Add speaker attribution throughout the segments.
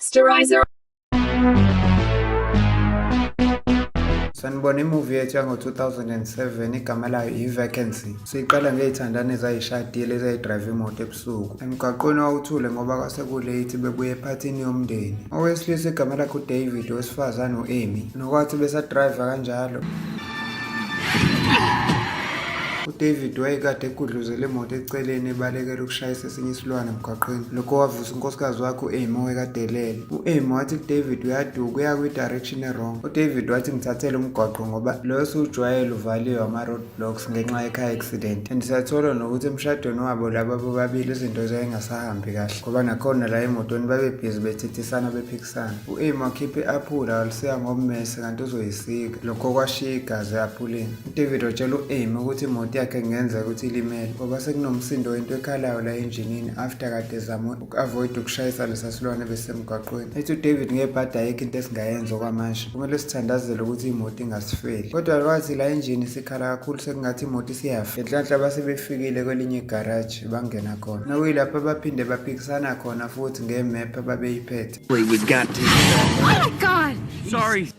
Speaker 1: Posterizer.
Speaker 2: Sanibona, imuvi yethu yango-2007 igama layo i-Vacancy. Siyiqala ngey'thandani ezayishadile ezayidrayiva imoto ebusuku. Emgwaqweni wawuthule ngoba kwase ku-late bebuye ephathini yomndeni. Owesilisa igama lakhe uDavid, owesifazane u-Amy. Nokwathi besadrayiva kanjalo, uDavid wayekade egudluzele imoto eceleni ebalekela ukushayisa esinye isilwane emgwaqweni. Lokho wavusa unkosikazi wakhe u-Amy owayekade elele. U-Amy wathi kuDavid uyaduka uya kwi-direction e-wrong. UDavid wathi ngithathele umgwaqo ngoba lo esiwujwayele uvaliwe ama-road blocks ngenxa ye-car accident. And siyathola nokuthi emshadweni wabo laba bobabili izinto zayingasahambi kahle ngoba nakhona la emotweni babebhizi bethethisana bephikisana. U-Amy wakhipha i-aphula walisika ngommese kanti uzoyisika. Lokho kwashiya igazi e-aphuleni. UDavid watshela u-Amy ukuthi imoto yakhe kungenzeka ukuthi ilimele ngoba sekunomsindo wento ekhalayo la enjinini after kade ezama uku-avoid ukushayisa lesa silwane besisemgwaqweni. Ethi uDavid ngebhadi ayikho into esingayenza okwamanje, kumele sithandazele ukuthi imoto ingasifeli. Kodwa kwathi la injini isikhala kakhulu sekungathi imoto isiyafa. Ngenhlanhla base befikile kwelinye igaraji bangena khona. Nokuyilapho abaphinde baphikisana khona futhi ngemephu ababeyiphethe.
Speaker 3: We've got to.
Speaker 1: Oh my God!
Speaker 3: Sorry.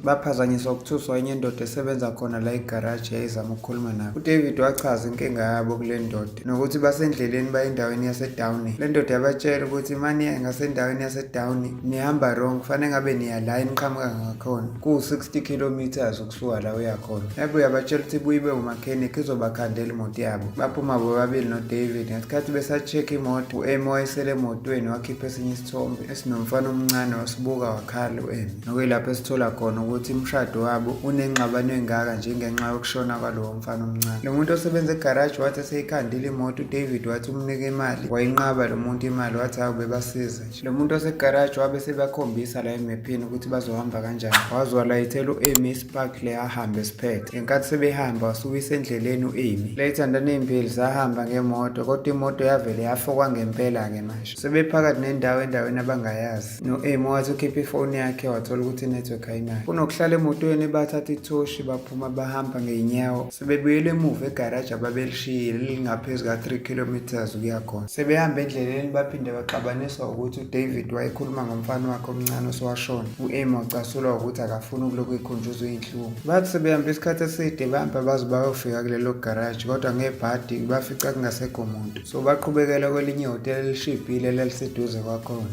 Speaker 2: Baphazanyiswa ukuthuswa enye indoda esebenza khona la igaraji yayizama ukukhuluma nabo. UDavid wachaza inkinga yabo kule ndoda nokuthi basendleleni baye endaweni yaseDowney. Le ndoda yabatshela ukuthi maniya ngasendaweni yaseDowney nihamba wrong, kufanele ngabe niya la eniqhamuka ngakhona. Kuwu-60 kilometers ukusuka la uya khona. Yabuye yabatshela ukuthi ibuye ibe umakhenikhi izobakhandela imoto yabo. Baphuma bobabili noDavid. Ngesikhathi besa-check imoto, u-Amy wayesele emotweni wakhipha esinye isithombe esinomfana omncane wasibuka wakhala u-Amy. Nokuyilapho esithola khona ukuthi umshado wabo unengxabano engaka nje ngenxa yokushona kwalowo mfana omncane. Lo muntu osebenza egaraji wathi eseyikhandile imoto uDavid wathi umnike imali, wayinqaba lo muntu imali wathi hawu bebasiza nje. Lo muntu osegaraji wabe sebakhombisa la emephini ukuthi bazohamba kanjani. Waze walayithela u-Amy isparkle ahambe esiphethe. Ngenkathi sebehamba wasukisa endleleni u-Amy. Ley'thandana ey'mbili zahamba ngemoto kodwa imoto yavele yafokwa ngempela-ke manje. Sebephakathi nendawo endaweni abangayazi. No-Amy wathi ukhipha ifoni yakhe wathola ukuthi inetwork ayinayo. Kunokuhlala emotweni bathatha ithoshi baphuma bahamba ngey'nyawo. Sebebuyela emuva egaraji ababelishiyile elingaphezu ka-3 kilometres ukuya khona. Sebehamba endleleni baphinde baxabaniswa ukuthi uDavid wayekhuluma ngomfana wakhe omncane osewashona. U-Amy wacasulwa ukuthi akafuni ukulokhu ekhunjuzwa iy'nhlungu. Bathi sebehambe isikhathi eside bahamba baze bayofika kulelo garaji kodwa ngebhadi bafica kungasekho muntu. So baqhubekela kwelinye ihhotela elishibhile elaliseduze kwakhona.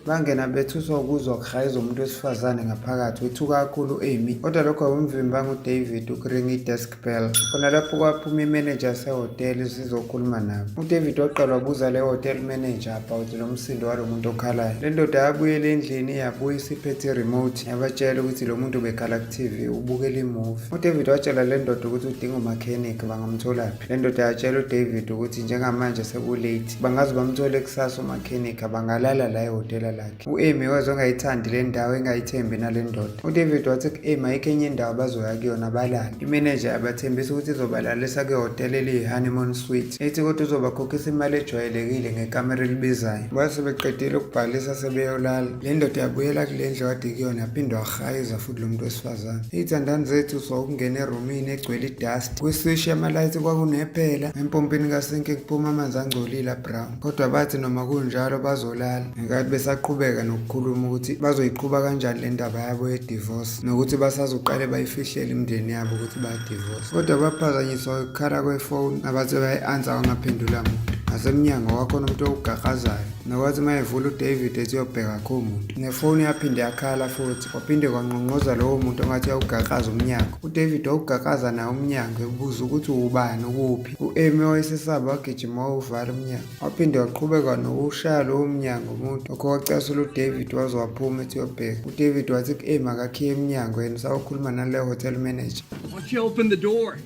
Speaker 2: Bangena bethuswa ukuzwa kuhayiza umuntu wesifazane ngaphakathi, wethuka kakhulu u-Amy. Kodwa lokho akumvimbanga uDavid ukuringa i-desk bell. Khona lapho kwaphuma imeneja yasehhotela isizokhuluma nabo. UDavid waqala wabuza le hotel manager about lo msindo walo muntu okhalayo. Le ndoda yabuyela endlini yabuya isiphethe i-remote yabatshela ukuthi lo muntu ubekhala ku-TV ubukela imuvi. UDavid watshela le ndoda ukuthi udinga umakhenikhi bangamtholaphi. Le ndoda yatshela uDavid ukuthi njengamanje sekulate bangaze bamthole kusasa umakhenikhi abangalala la ehhotela lakhe. U-Amy wezwa engayithandi le ndawo engayithembi nale ndoda. UDavid wathi ku-Amy ayikho enye indawo abazoya kuyona balale. Imeneja yabathembisa ukuthi izobalalisa kwihhotela eliyi-honeymoon suite. Ithi kodwa uzobakhokhisa imali ejwayelekile ngekamera elibizayo. Base beqedile ukubhalisa sebeyolala. Le ndoda yabuyela kule ndlu kade kuyona yaphinde wahayiza futhi lo muntu wesifazane. Iy'thandani zethu sokungena erumini egcwele idust. Kwiswishi yamalayithi kwakunephela, empompini kasinki kuphuma amanzi angcolile abrown. Kodwa bathi noma kunjalo bazolala. Ngenkathi besaqhubeka nokukhuluma ukuthi bazoyiqhuba kanjani le ndaba yabo ye-divorce nokuthi basazoqale bayifihlele imindeni yabo ukuthi bayadivorce. Kodwa baphazanyiswa ukukhala kwefoni abathe bayi-answer kwangaphendula muntu. Ngasemnyango kwakhona umuntu owugakrazayo. Nokwathi uma evula uDavid ethi uyobheka akho muntu. Nefoni yaphinde yakhala futhi, kwaphinde kwangqongqoza lowo muntu ongathi uyawugakraza umnyango. UDavid wawugakraza naye umnyango ebuza ukuthi uwubani ukuphi. U-Amy wayesesaba wagijima wawuvala umnyango. Waphinde waqhubeka nokuwushaya lowo mnyango umuntu. Lokho kwacasula uDavid waze waphuma ethi uyobheka. uDavid wathi ku-Amy akakhiye emnyango yena usawukhuluma nale hotel manager.
Speaker 3: Why don't you open the door?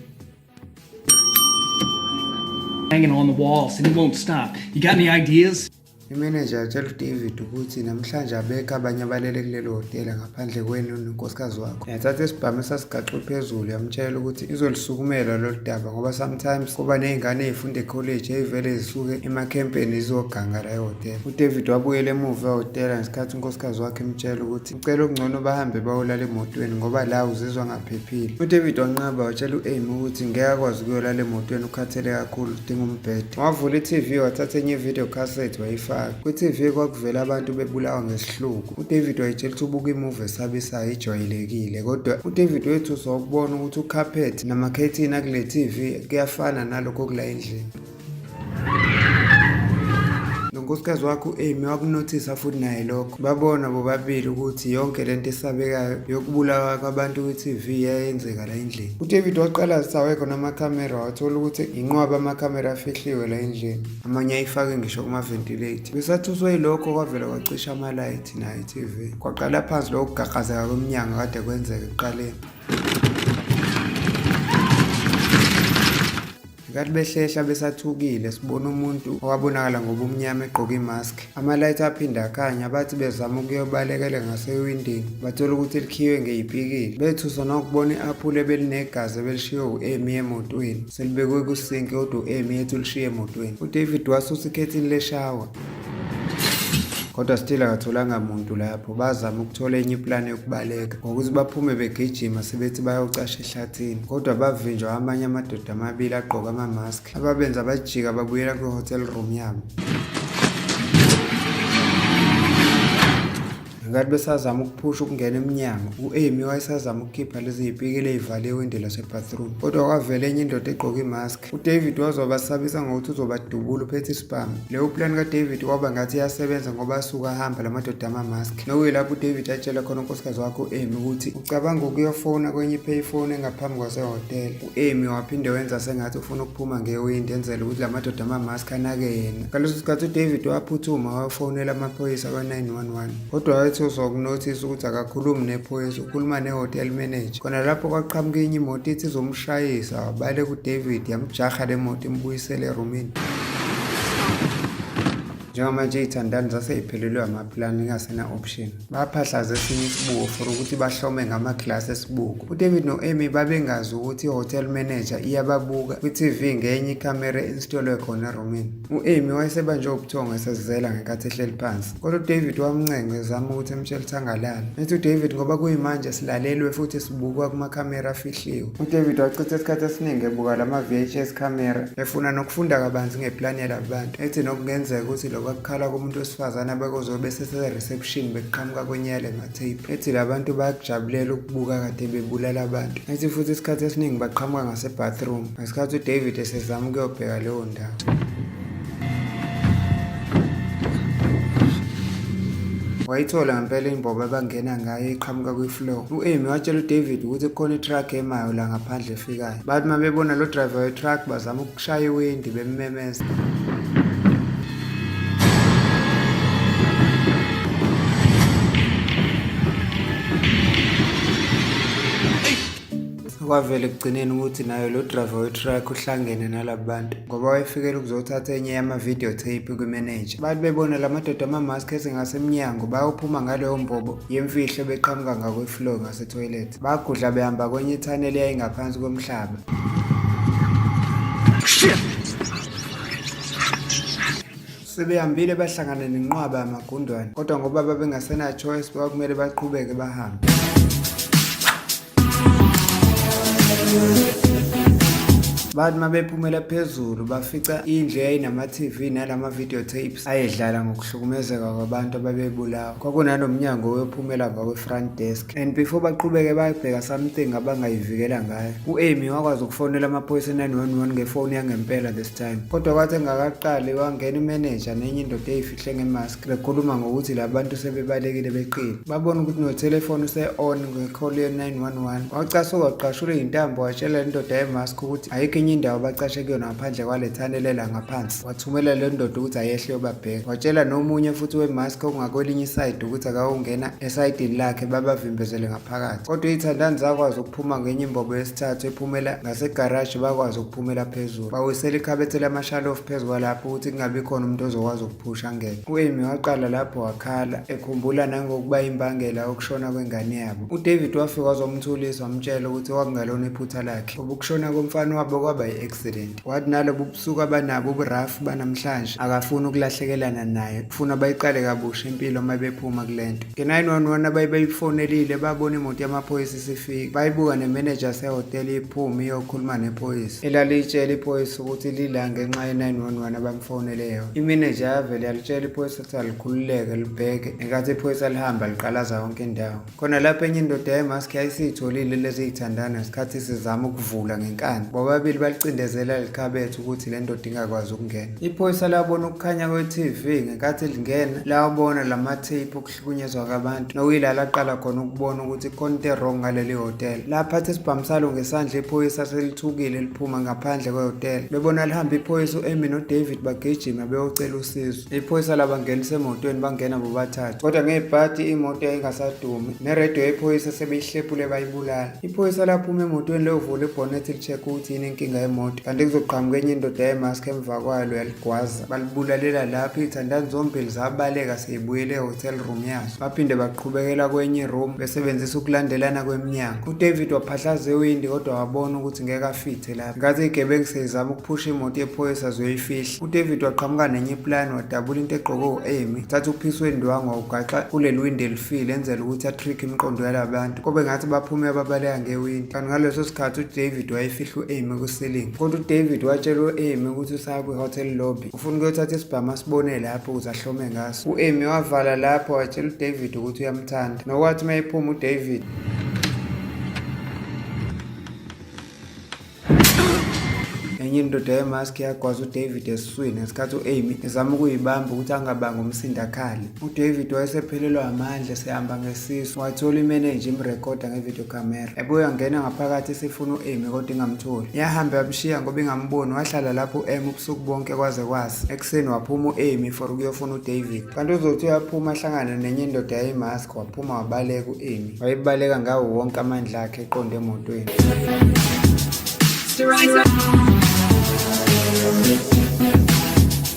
Speaker 3: Hanging on the walls and he won't stop. You got any ideas?
Speaker 2: Imeneja yatshela uDavid ukuthi namhlanje abekho abanye abalele kulelo hhotela ngaphandle kwenu nonkosikazi wakho. Yathatha isibhamu esasigaxwe phezulu yamtshela ukuthi izolisukumela lolu daba ngoba sometimes kuba ney'ngane ey'funda ekholeji ey'vele zisuke emakhempeni zizoganga la ehhotela. UDavid wabuyela emuva ehhotela ngesikhathi unkosikazi wakhe emtshela ukuthi ucela okungcono bahambe bayolala emotweni ngoba la uzizwa ngaphephile. UDavid wanqaba watshela u-Amy ukuthi ngeke akwazi ukuyolala emotweni, ukhathele kakhulu, udinga umbhede. Wavula i-TV wathatha enye i-video cassette wayifaka. Kwi-TV kwakuvela abantu bebulawa ngesihluku. UDavid wayitshela ukuthi ubuka imuvi esabisayo ijwayelekile, kodwa uDavid wethuswa ukubona ukuthi ukhaphethi namakhethini akule TV kuyafana nalokho okula endlini. Nonkosikazi wakhe u-Amy wakunothisa futhi naye lokho. Babona bobabili ukuthi yonke lento esabekayo yokubulawa kwabantu kwi-TV yayenzeka la endlini. UDavid waqala sawekho namakhamera wathola ukuthi inqwaba amakhamera afihliwe la endlini. Amanye ayifake ngisho kuma-ventilator. Besathuswe yilokho kwavela kwacisha amalayithi nayo i-TV. Kwaqala phansi lokho kugaqazeka kweminyango kade kwenzeka ekuqaleni. Ngenkathi behlehla besathukile sibona umuntu owabonakala ngobumnyama egqoke imask. Amalayithi aphinde akhanya, bathi bezama ukuyobalekela ngasewindini bathola ukuthi likhiywe ngeyipikili. Bethuswa nokubona i-aphula ebelinegazi ebelishiywe u-Amy emotweni selibekwe kusinki kodwa u-Amy ethi ulishiye emotweni. UDavid wasusa ikhethini leshawa kodwa still akatholanga muntu lapho. Bazama ukuthola enye iplani yokubaleka ngokuthi baphume begijima sebethi bayocasha ehlathini, kodwa bavinjwa amanye amadoda amabili agqoke ama-mask ababenza bajika babuyela kwi-hotel room yabo. Ngenkathi besazama ukuphusha ukungena emnyango, u-Amy wayesazama ukukhipha lezi zipikili ey'vale iwindi lase-bathroom, kodwa kwavela enye indoda egqoke imask. UDavid wazobasabisa ngokuthi uzobadubula uphethe isibhamu. Leyo plan kaDavid kwaba ngathi iyasebenza ngoba asuka ahamba la madoda ama-mask. Nokuyilapho uDavid atshela khona unkosikazi wakhe u-Amy ukuthi ucabanga ukuyofona kwenye i-payphone engaphambi kwasehhotela. U-Amy waphinde wenza sengathi ufuna ukuphuma ngewindi enzela ukuthi la madoda ama-mask anake yena. Ngaleso sikhathi uDavid waphuthuma wayofonela amaphoyisa kwa-911. Kodwa wayethuswa ukunothisa ukuthi akakhulumi nephoyisa, ukhuluma ne-hotel manager. Khona lapho kwaqhamuka enye imoto ithi izomshayisa, wabaleka uDavid yamjaha le moto imbuyisele erumini. Njengamanje iy'thandani zase y'phelelwe amaplani ingasena-option. Baphahlaza esinye isibuko for ukuthi bahlome ngamaglasi esibuko. UDavid no-Amy babengazi ukuthi i-hotel manager iyababuka kwi-TV ngenye ikhamera e-installwe khona erumini. U-Amy wayesebanjwe ubuthongo esezela ngenkathi ehleli phansi. Kodwa uDavid wamncenga ezama ukuthi emtshele ukuthi angalali. Ethi uDavid ngoba kuyimanje silalelwe futhi sibukwa kumakhamera afihliwe. UDavid wachitha isikhathi esiningi ebuka lama-VHS camera efuna nokufunda kabanzi ngeplani yalaba bantu. Ethi nokungenzeka ukuthi lokhu akukhala komuntu wesifazane abekozobe sese-reception bekuqhamuka kwenye yale ma-tape. Ethi labantu bayakujabulela ukubuka kade bebulala abantu. Ethi futhi isikhathi esiningi baqhamuka ngase-bathroom ngesikhathi uDavid esezama ukuyobheka leyo ndawo. Wayithola ngempela imbobo abangena ngayo iqhamuka kwi-floor. U-Amy watshela uDavid ukuthi kukhona i-truck emayo la ngaphandle efikayo. Bathi uma bebona lo driver we-truck bazama ukushaya iwindi bemmemeza. Kwavela ekugcineni ukuthi naye lo driver we-truck uhlangene nalaba bantu ngoba wayefikela ukuzothatha enye yama-video tape kwimeneja. Bathi bebona la madoda ama-mask esengasemnyango bayophuma ngaleyo mbobo yemfihlo beqhamuka ngakwi-floor ngasethoyilethi. Bagudla behamba kwenye ithaneli eyayingaphansi komhlaba. Sebehambile bahlangana nenqwaba yamagundwane, kodwa ngoba babengasena-choice kwakumele baqhubeke bahambe. Bathi uma bephumela phezulu bafica indlu eyayinama-TV nalama-video tapes ayedlala ngokuhlukumezeka kwabantu ababebulawa. Kwakunanomnyango oyophumela ngakwi-front desk. And before baqhubeke bayabheka something abangayivikela ngayo. U-Amy wakwazi ukufonela amaphoyisa e-911 ngefoni yangempela this time. Kodwa kwathi engakaqali wangena imeneja nenye indoda eyifihle ngemask bekhuluma ngokuthi la bantu sebebalekile beqile. Babona ukuthi nothelefoni use-on nge-call ye-911. Wacasuka waqashula iy'ntambo watshela le ndoda yemask ukuthi ayikho enye enye indawo abacashe kuyona ngaphandle kwale tunnel ela ngaphansi. Wathumela le ndoda ukuthi ayehle yobabheka. Watshela nomunye futhi wemask okungakwelinye isayidi ukuthi akawungena esayidini lakhe babavimbezele ngaphakathi. Kodwa iy'thandani zakwazi ukuphuma ngenye imbobo yesithathu ephumela ngasegaraji bakwazi ukuphumela phezulu. Bawisela ikhabethe lamashalofu phezu kwalapho ukuthi kungabi khona umuntu ozokwazi ukuphusha angene. U-Amy waqala lapho wakhala ekhumbula nangokuba imbangela yokushona kwengane yabo. UDavid wafika wazomthulisa wamtshela ukuthi kwakungelona iphutha lakhe ngoba ukushona komfana wabo kwaba yi-accident. Wathi nalobu busuku abanabo uburafu banamhlanje akafuni ukulahlekelana naye, ufuna bayiqale kabusha impilo uma bephuma kule nto. Nge-911 abaye beyifonelile babona imoto yamaphoyisa isifika, bayibuka nemeneja yasehhotela iphuma iyokhuluma nephoyisa elaliyitshela iphoyisa ukuthi lila ngenxa ye-911 abamfonele yona. Imeneja yavele yalitshela iphoyisa ukuthi alikhululeke libheke ngenkathi iphoyisa lihamba liqalaza yonke indawo. Khona lapho enye indoda yemask yayisiyitholile lezi zithandana ngesikhathi sizama ukuvula ngenkani. Bobabili balicindezela likhabethe ukuthi le ndoda ingakwazi ukungena. Iphoyisa labona ukukhanya kwe-TV ngenkathi lingena, lawabona lama-tape okuhlukunyezwa kwabantu nokuyila laqala khona ukubona ukuthi khona into e-wrong ngaleli hhotela. Laphatha isibhamu salo ngesandla iphoyisa selithukile liphuma ngaphandle kwehhotela. Bebona lihamba iphoyisa u-Amy noDavid bagijima beyocela usizo. Iphoyisa labangenisa emotweni bangena bobathathu. Kodwa ngebhadi imoto yayingasadumi nerediyo yephoyisa sebeyihlephule bayibulala. Iphoyisa laphuma emotweni liyovula ibhonethi li-check ukuthi yini inkinga yemoto. Kanti kuzoqhamuka enye indoda yemask emva kwalo yaligwaza. Balibulalela lapho iy'thandani zombili zabaleka seyibuyele e-hotel room yazo. Baphinde baqhubekela kwenye room besebenzisa ukulandelana kweminyango. UDavid waphahlaza iwindi kodwa wabona ukuthi ngeke afithe lapho. Ngenkathi iy'gebengu seyizama ukuphusha imoto yephoyisa ziyoyifihla. UDavid waqhamuka nenye iplani wadabula into egqokwe u-Amy, wathatha uphisi wendwangu wawugaxa kuleli windi elifile enzela ukuthi atrick imiqondo yalabantu. Kube ngathi baphume babaleka ngewindi. Kanti ngaleso sikhathi uDavid wayefihla u-Amy ku-ceiling. Kodwa uDavid watshela u-Amy ukuthi usaya kwi-hotel lobby. Ufuna ukuyothatha isibhamu asibone lapho ukuze ahlome ngaso. U-Amy wavala lapho watshela uDavid ukuthi uyamthanda. Nokwathi uma ephuma uDavid Enye indoda yemask yagwaza uDavid esiswini ngesikhathi u-Amy ezama ukuyibamba ukuthi angabangi umsindo akhale. UDavid wayesephelelwa amandla esehamba ngesisu. Wathola imenenja imrekhoda ngevideo camera. Yabuye yangena ngaphakathi isifuna u-Amy kodwa ingamtholi. Yahamba yamshiya ngoba ingamboni wahlala lapho u-Amy ubusuku bonke kwaze kwasa. Ekuseni waphuma u-Amy for ukuyofuna uDavid. Kanti uzothi uyaphuma ahlangane nenye indoda yayimask waphuma wabaleka u-Amy. Wayebaleka ngawo wonke amandla akhe eqonde emotweni.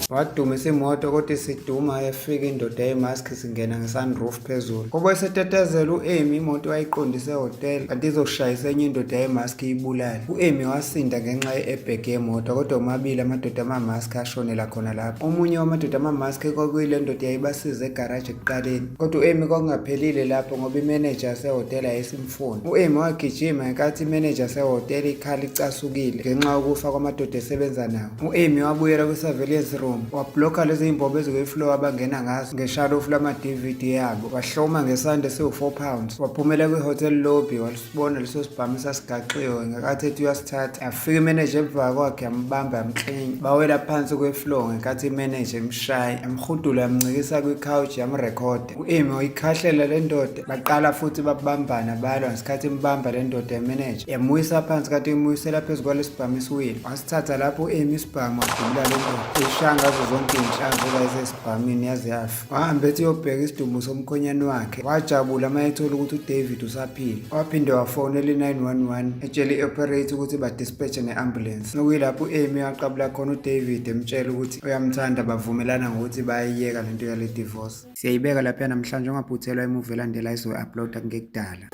Speaker 2: Wadumisa imoto kodwa isiduma efika indoda yemask singena ngesunroof phezulu. Kobe esetetezela u-Amy imoto wayiqondise ehhotela kanti izoshayisa enye indoda yemask iyibulale. U-Amy wasinda ngenxa ye-airbag yemoto kodwa omabili amadoda amamask ashonela khona lapho. Omunye wamadoda amamask kwakuyile ndoda yayibasiza egaraji ekuqaleni. Kodwa u-Amy kwakungaphelile lapho ngoba imeneja yasehhotela yayisimfuna. U-Amy wagijima ngenkathi imeneja yasehhotela ikhala icasukile ngenxa yokufa kwamadoda esebenza nawo. U-Amy wabuyela kwi-surveillance room wablokha lezi zimbobo ezikwi-floor abangena ngazo ngeshalofu lama-DVD yabo. Wahloma ngesanda esiwu-4 pounds waphumela kwi-hotel lobby walisibona leso sibhamu esasigaxiwe ngenkathi ethi uyasithatha. Yafika imeneja emva kwakhe yambamba yamklinya. Bawela phansi kwe-floor ngenkathi imeneja imshaya yamhudula yamncikisa kwi-couch yamrekhoda. U-Amy wayikhahlela le ndoda baqala futhi babambana balwa ngesikhathi imbamba le ndoda yemeneja yamuyisa phansi kanti imuyisela phezu kwalesibhamu esiwile. Wasithatha lapho u-Amy isibhamu wadubula le ndoda ishaya ngazo zonke iy'nhlamvu ezayisesibhamini yaze yafa. Wahamba ethi uyobheka isidumbu somkhonyane wakhe wajabula uma ethola ukuthi uDavid usaphila. Waphinde wafonela i-911 etshela i-operator ukuthi badispatche ne-ambulance. Nokuyilapho u-Amy waqabula khona uDavid emtshela ukuthi uyamthanda bavumelana ngokuthi bayayiyeka lento yale divorce. Siyayibeka lapha namhlanje ungaphuthelwa imuvi elandela izoyi-uploada kungekudala.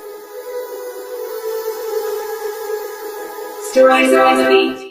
Speaker 1: Sterilize the beat.